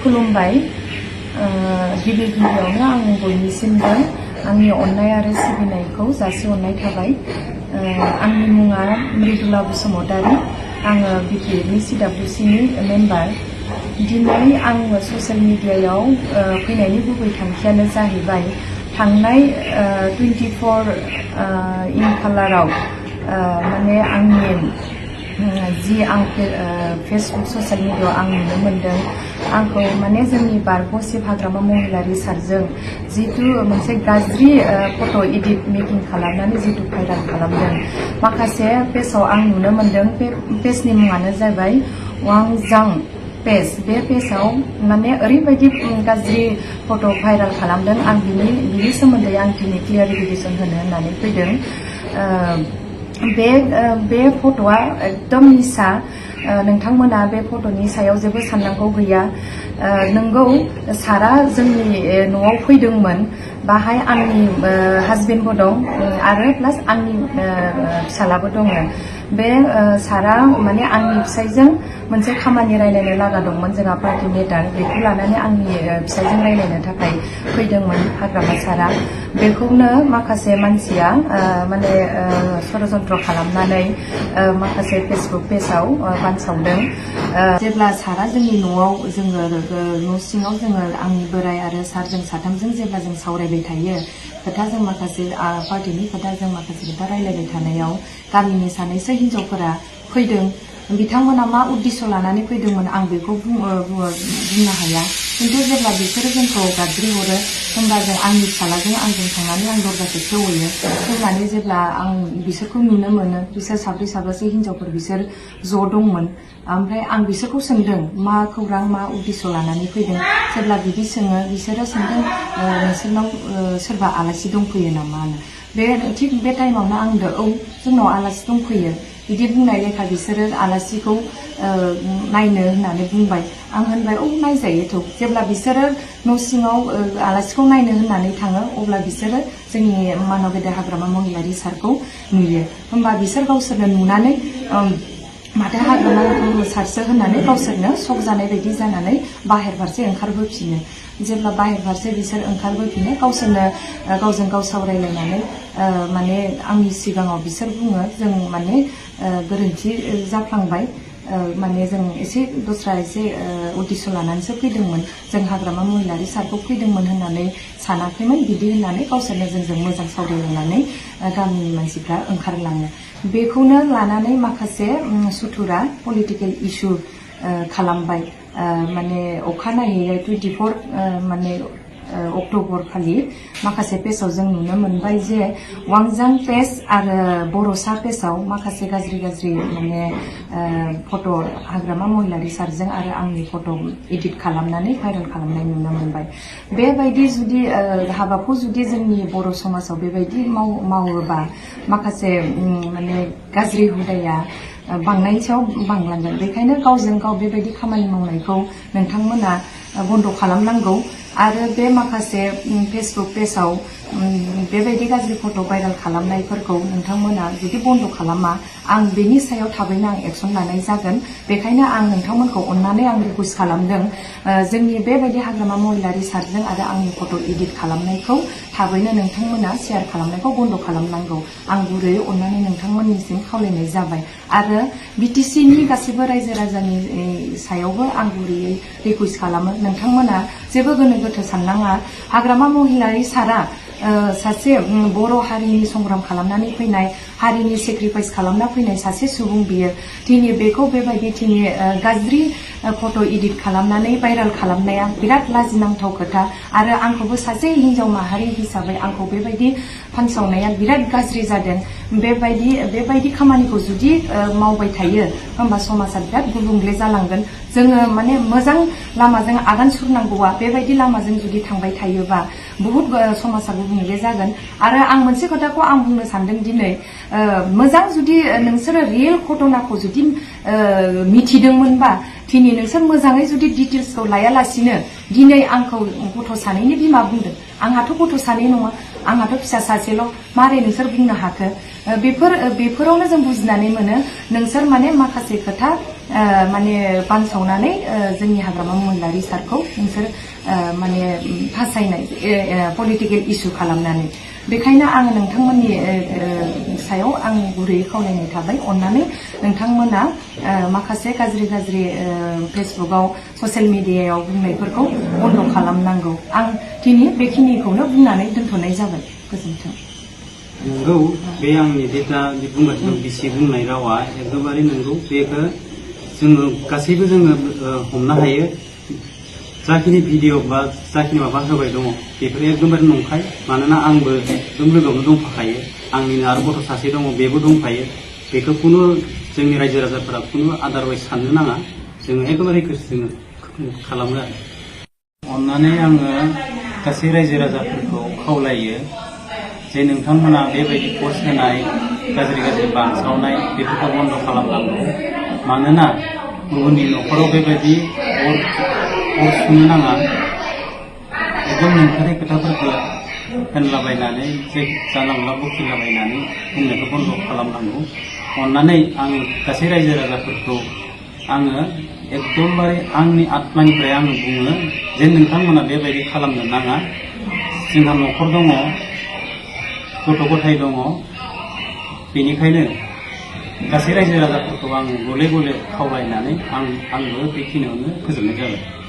खुलुमबाय गिबि गिबियावनो आं बयनिसिमबो आंनि अननाय आरो सिबिनायखौ जासिहरनाय थाबाय। आंनि मुङा मृदुला बसुमतारी। आङो बिटिएडनि सिडब्लिउसिनि मेम्बार। दिनै आङो ससियेल मिडियायाव फैनायनि गुबै थांखियानो जाहैबाय थांनाय 24 खालाराव माने आंनि जि आं फेसबुक ससियेल मिडियायाव आं नुनो मोनदों आंखौ माने जोंनि बारग'सिब हाग्रामा महिलारि सारजों जितु मोनसे गाज्रि फट' एडिट मेकिं खालामनानै जितु भाइराल खालामदों। माखासे पेजआव आं नुनो मोनदों बे पेजनि मुङानो जाबाय वांजां पेज। बे पेजआव माने ओरैबायदि गाज्रि फट' भाइराल खालामदों। आं बिनि सोमोन्दै आं दिनै क्लियारिफिकेसन होनो होननानै फैदों। बे फट'आ एकदम मिसा। नोंथांमोना बे फट'नि सायाव जेबो साननांगौ गैया। नंगौ सारा जोंनि न'आव फैदोंमोन। बाहाय आंनि हासबेन्डबो दं आरो प्लास आंनि फिसालाबो दङ। बे सारा माने आंनि फिसाइजों मोनसे खामानि रायलायनो लागा दंमोन। जोंहा पार्टि मेटार बेखौ लानानै आंनि फिसाइजों रायलायनो थाखाय फैदोंमोन हाग्रामा सारा। बेखौनो माखासे मानसिया माने षड़यन्त्र खालामनानै माखासे फेसबुक पेजआव बानसावदों। जेब्ला सारा जोंनि न'आव जोङो न' सिङाव जोङो आंनि बोराइ आरो सारजों साथामजों जेब्ला जों सावरायबाय थायो खोथा, जों माखासे पार्टिनि खोथा, जों माखासे खोथा रायलायबाय थानायाव गामिनि सानैसो हिनजावफोरा फैदों। बिथांमोना मा उद्देश्य लानानै फैदोंमोन आं बेखौ बुंनो हाया। खिन्थु जेब्ला बिसोरो जोंखौ गाज्रि हरो होमबा जों आंनि फिसालाजों आंजों थांनानै आं दरजाखौ खेवहैयो। खेवनानै जेब्ला आं बिसोरखौ नुनो मोनो, बिसोर साब्रैसो हिनजावफोर बिसोर ज' दंमोन। ओमफ्राय आं बिसोरखौ सोंदों मा खौरां, मा उद्देश्य लानानै फैदों। जेब्ला बिदि सोङो बिसोरो सोंदों नोंसोरनाव सोरबा आलासि दंफैयो नामा? थिग बे टाइमावनो आं होनदों औ जोंनाव आलासि दंफैयो। बिदि बुंनाय लेखा बिसोरो आलासिखौ नायनो होननानै बुंबाय। आं होनबाय औ नायजायोथ'। जेब्ला बिसोरो न' सिङाव आलासिखौ नायनो होननानै थाङो अब्ला बिसोरो जोंनि मानाव गेदेर हाग्रामा महिलारि सारखौ नुयो। होमबा बिसोर गावसोरनो नुनानै माथो हाग्रामा सारसो होननानै गावसोरनो शक जानाय बायदि जानानै बाहेर फारसे ओंखारबोफिनो। जेब्ला बाहेर फारसे बिसोर ओंखारबोफिनो गावसोरनो गावजों गाव सावरायलायनानै माने आंनि सिगाङाव बिसोर बुङो जों माने गोरोन्थि जाफ्लांबाय। माने जों एसे दस्रा एसे उद्देश्य लानानैसो फैदोंमोन। जों हाग्रामा महिलारि सारखौ फैदोंमोन होननानै सानाखैमोन। बिदि होननानै गावसोरनो जोंजों मोजां सावरायलायनानै गामिनि मानसिफ्रा ओंखारलाङो। बेखौनो लानानै माखासे सुथुरा पलिटिकेल इस्यु खालामबाय। माने अखानायै 24 माने अक्ट'बर खालि माखासे पेजआव जों नुनो मोनबाय जे वांजां पेज आरो बर'सा पेजआव माखासे गाज्रि माने फट' हाग्रामा महिलारि सारजों आरो आंनि फट' एडिट खालामनानै भाइरेल खालामनाय नुनो मोनबाय। बेबायदि जुदि हाबाखौ जुदि जोंनि बर' समाजाव बेबायदि मावोबा माखासे माने गाज्रि हुदाया बांनायनि सायाव बांलांगोन। बेखायनो गावजों गाव बेबायदि खामानि मावनायखौ नोंथांमोना बन्द' खालामनांगौ। आरो बे माखासे फेसबुक पेजआव बेबायदि गाज्रि फट' भाइरेल खालामनायफोरखौ नोंथांमोना जुदि बन्द' खालामा आं बेनि सायाव थाबैनो आं एक्सन लानाय जागोन। बेखायनो आं नोंथांमोनखौ अननानै आं रिकुवेस्ट खालामदों जोंनि बेबायदि हाग्रामा महिलारि सारजों आरो आंनि फट' एडिट खालामनायखौ थाबैनो नोंथांमोना शेयार खालामनायखौ बन्द' खालामनांगौ। आं गुरैयै अननानै नोंथांमोननिसिम खावलायनाय जाबाय। आरो बिटिसिनि गासैबो रायजो राजानि सायावबो आं गुरैयै रिकुवेस्ट खालामो नोंथांमोना जेबो गोनो गोथो साननाङा। हाग्रामा महिलारि सारा सासे बर' हारिनि संग्राम खालामनानै फैनाय, हारिनि सेक्रिफाइस खालामना फैनाय सासे सुबुं बियो। दिनै बेखौ बेबायदि दिनै गाज्रि फट' एडिट खालामनानै भाइरेल खालामनाया बिराद लाजिनांथाव खोथा। आरो आंखौबो सासे हिनजाव माहारि हिसाबै आंखौ बेबायदि फानसावनाया बिराद गाज्रि जादों। बेबायदि खामानिखौ जुदि मावबाय थायो होमबा समाजा बिराद गुबुंले जालांगोन। जोङो माने मोजां लामाजों आगान सुरनांगौआ बेबायदि लामाजों जुदि थांबाय थायोबा बुहुत समाजा गुबुंले जागोन। आरो आं मोनसे खोथाखौ आं बुंनो सानदों दिनै मोजां जुदि नोंसोरो रियेल घटनाखौ जुदि मिथिदोंमोनबा दिनै नोंसोर मोजाङै जुदि डिटेल्सखौ लायालासिनो दिनै आंखौ गथ' सानैनि बिमा बुंदों, आंहाथ' गथ' सानै नङा, आंहाथ' फिसा सासेल', मारै नोंसोर बुंनो हाखो? बेफोरावनो जों बुजिनानै मोनो नोंसोर माने माखासे खोथा माने बानसावनानै जोंनि हाग्रामा महिलारि सारखौ नोंसोर माने फासायनाय पलिटिकेल इस्यु खालामनानै। बेखायनो आङो नोंथांमोननि सायाव आं गुरैयै खावलायनाय थाबाय, अननानै नोंथांमोना माखासे गाज्रि फेसबुकआव ससियेल मिडियायाव बुंनायफोरखौ बन्द' खालामनांगौ। आं दिनै बेखिनिखौनो बुंनानै दोनथ'नाय जाबाय। गोजोन्थों। नंगौ, बे आंनि दा बुंगासिनो दं बिसि बुंनाय रावा एकदमबारे नंगौ। बेखौ जोङो गासैबो जोङो हमनो हायो। जाखिनि भिडिअ बा जाखिनि माबा होबाय दङ बेफोर एकदमबारे नंखाय। मानोना आंबो एकदम लोगोआवनो दंफाखायो, आंनिनो आरो गथ' सासे दङ बेबो दंफायो। बेखौ खुनु जोंनि रायजो राजाफोरा खुनु आदारवाइज साननो नाङा, जोङो एकदमबारे जोङो खालामो आरो। अननानै आङो गासै रायजो राजाफोरखौ खावलायो जे नोंथांमोना बेबायदि पस्ट होनाय, गाज्रि बानसावनाय बेफोरखौ बन्द' खालामनांगौ। मानोना गुबुननि न'खराव बेबायदि अर सुनो नाङा। एकदम नंथारै खोथाफोरखौ होनलाबायनानै जे जानला मोनला बखिलाबायनानै बुंनायखौ बन्द' खालामनांगौ। अननानै आं गासै रायजो राजाफोरखौ आङो एकदमबारे आंनि आत्मानिफ्राय आङो बुङो जे नोंथांमोना बेबायदि खालामनो नाङा। जोंहा न'खर दङ, गथ' गथाय दङ, बेनिखायनो गासै रायजो राजाफोरखौ आं गले गले खावलायनानै आंबो बेखिनियावनो फोजोबनाय जाबाय।